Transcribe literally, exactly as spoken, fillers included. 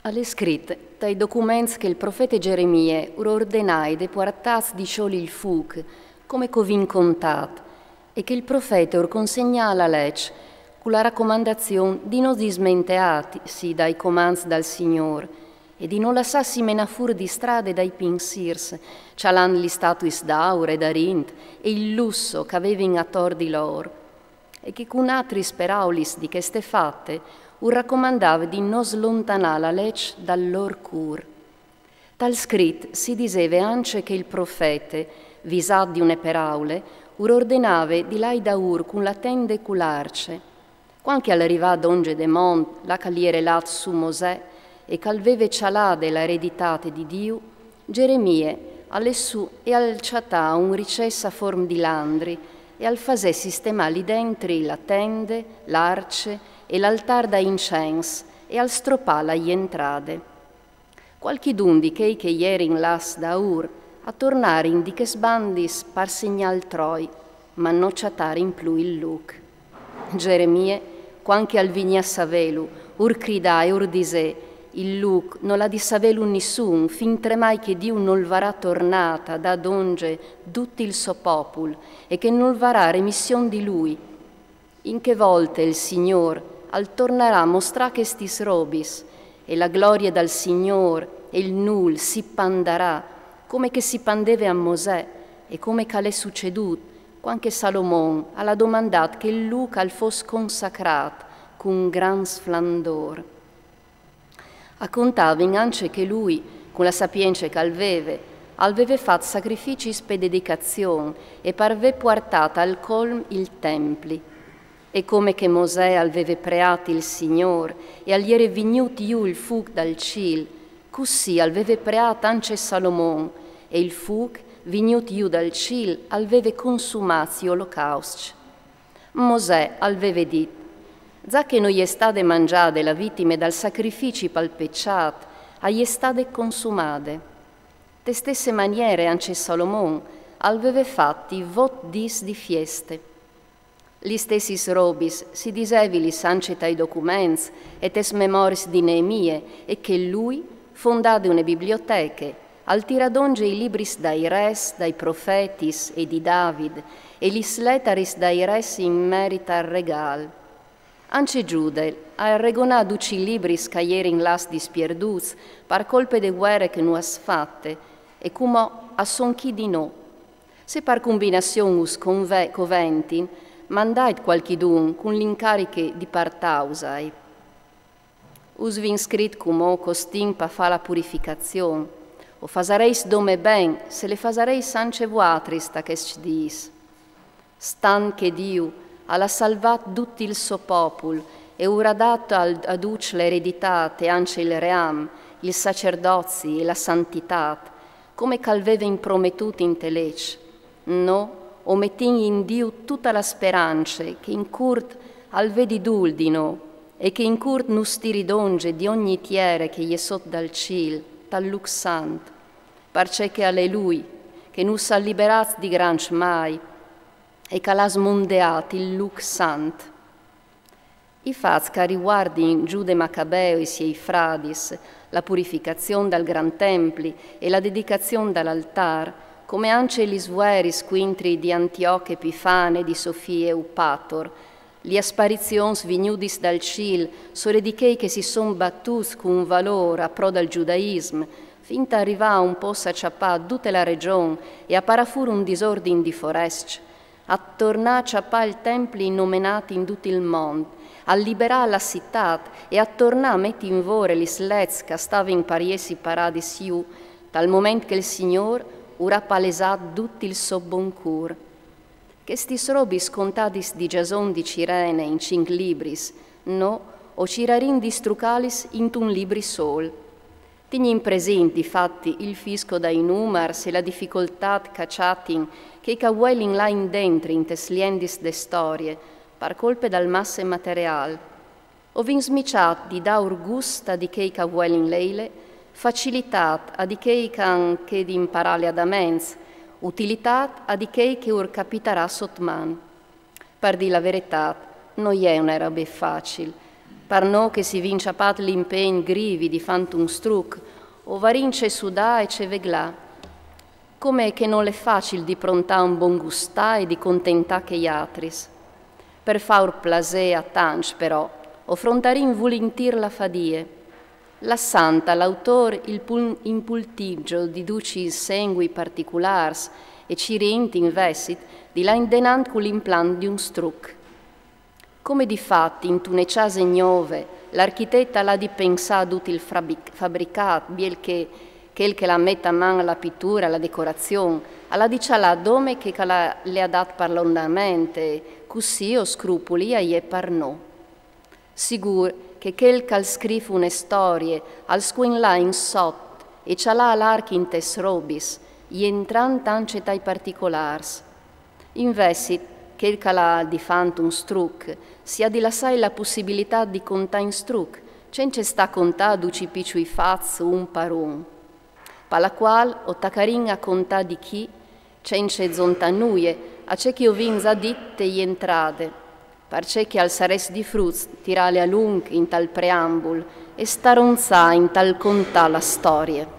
Al è scrit tai documents che il profete Geremie ur ordenai de puartâts di scioli il fûc, come che o vin contât, e che il profete ur consegnà la leç cu la racomandazion di no dismenteâsi dai comants dal Signôr e di no lassâsi menâ fûr di strade dai pinsîrs, cjalant lis statuis d'aur e d'arint e il lusso che a vevin ator di lôr, e che cun altris peraulis di cheste fate ur racomandave di no slontanâ la leç dal lôr cûr. Tal scrit si diseve ancje che il profete, visât di une peraule, ur ordenave di lâi daûr cun la tende e cu l'arce. Cuant che al rivà dongje de mont, là che al jere lât sù Mosè, e che al veve cjalade la ereditât di Diu, Geremie al lè sù e al cjatà un ricès a form di landri e al fasè sistemâ li dentri la tende, l'arce e l'altâr dai incens e al stropà la jentrade. Cualchidun di chei che a jerin lâts daûr a tornarin di chês bandis par signâ altroi, ma no cjatarin plui il lûc. Geremie, cuant che al vignì a savêlu, ur cridà e ur disè: «Il lûc nol à di savêlu nissun, fintremai che Diu nol varà tornât a dâ dongje dut il so popul e che nol varà remission di lui. In chê volte il Signôr al tornarà a mostrâ chestis robis, e la glorie dal Signôr e il nûl si pandarà, come che si pandeve a Mosè e come che al è sucedût cuant che Salomon al à domandât che il lûc al fos consacrât cun grant sflandôr.» A contavin ancje che lui, cun la sapience che al veve, al veve fat sacrificis pe dedicazion e par vê puartât al colm il templi. E come che Mosè al veve preât il Signôr e al jere vignût jù il fûc dal cîl, cussì al veve preât ancje Salomon, e il fûc, vignût jù dal cîl, al veve consumâts i olocauscj. Mosè al veve dit: «Za che no je stade mangjade la vitime dal sacrifici pal pecjât, a je stade consumade.» Te stesse maniere ancje Salomon al veve fat i vot dîs di fieste. Lis stessis robis si disevilis ancje tai documents e tes memoris di Neemie e che lui, fondade une biblioteche, al tirà dongje i libris dai rês, dai profetis e di David, e lis letaris dai rês in merit al regâl. Ancje Giude al à regonât ducj i libris che a jerin lâts dispierdûts par colpe de vuere che no àn fate, e cumò a son chi di nô. Se par cumbinazion us conve-, coventin, mandait cualchidun cun l'incariche di puartâusai. Us vin scrit cumò costin par fâ la purificazion. O fasarês dome ben se le fasarês ancje vualtris ta chescj dîs. Stant che Diu al à salvât dut il so popul e ur à dât al-, a ducj la ereditât e ancje il ream, il sacerdozi e la santitât, come che al veve imprometût inte leç, nô o metìn in Diu dute la sperance che in curt al vedi dûl di nô e che in curt nus tiri dongje di ogni tiere che e je sot dal cîl, tal lûc sant, parcè che al è lui che nus à liberâts di grancj mâi e che al à smondeât il lûc sant. I fats che a rivuardin Giude Macabeo e i siei fradis, la purificazion dal gran templi e la dedicazion dal altâr, come ancje lis vueris cuintri di Antioche Epifane e di Sofie Eupator, lis sparizions vignudis dal cîl sore di chei che si son batûts cun valôr a pro dal gjudaism, fin ta rivâ un pôc a cjapâ dute la regjon e a parâ fûr un disordin di forescj, a tornâ a cjapâ il templi nomenât in dut il mont, a liberâ la citât e a tornâ a meti in vore lis lets che a stavin par jessi paradis jù, tal moment che il Signôr ur à palesât dut il so bon cûr. Chestis robis contadis di Giason di Cirene in cinc libris, nô o cirarìn di strucâlis intun libri sôl. Tignìn presint, difati, il fisco dai numars e la dificoltât che a cjatin chei che a vuelin lâ indentri intes liendis de storie, par colpe dal masse materiâl. O vin smiçât di dâur gust a di chei che a vuelin lêle, facilitât a di chei che a àn che di imparâle adaments, utilitât a di chei che ur capitarà sot man. Par dî la veretât, no je une robe facil. Par nô che si vin ciapât l'impegn grivi di fant un struc, o varìn ce sudâ e ce veglâ. Come che nol è facil di prontâ un bon gustâ e di contentâ chei altris. Par fâur plasê a tancj, però, o frontarìn vulintîr la fadie, lassant al autôr il pul-, impultigjol di ducj i sengui particulârs e cirint, invezit, di lâ indenant cul implant di un struc. Come di fat, intune cjase gnove, l'architet al à di pensâ dut il frabric-, fabricât, biel che chel che al à met a man a la piture, a la decorazion, al à di cjalâ dome chel che al à, le à dât par l'ondament, e cussì o scrupuli a je par nô. Sigûr che chel che al scrîf une storie, al scuen lâ in sot e cjalâ larc intes robis, jentrant ancje tai particolârs. Invezit, chel che al à di fant un struc, si à di lassâi la pussibilitât di contâ in struc, cence stâ a contâ ducj i piçui fats un par un. Pa la cuâl o tacarìn a contâ di chi, cence zontâ nuie, a ce che o vin za dit te jentrade, parcè che al sarès di fruts tirâle a lunc intal preambul e staronzâ intal contâ la storie.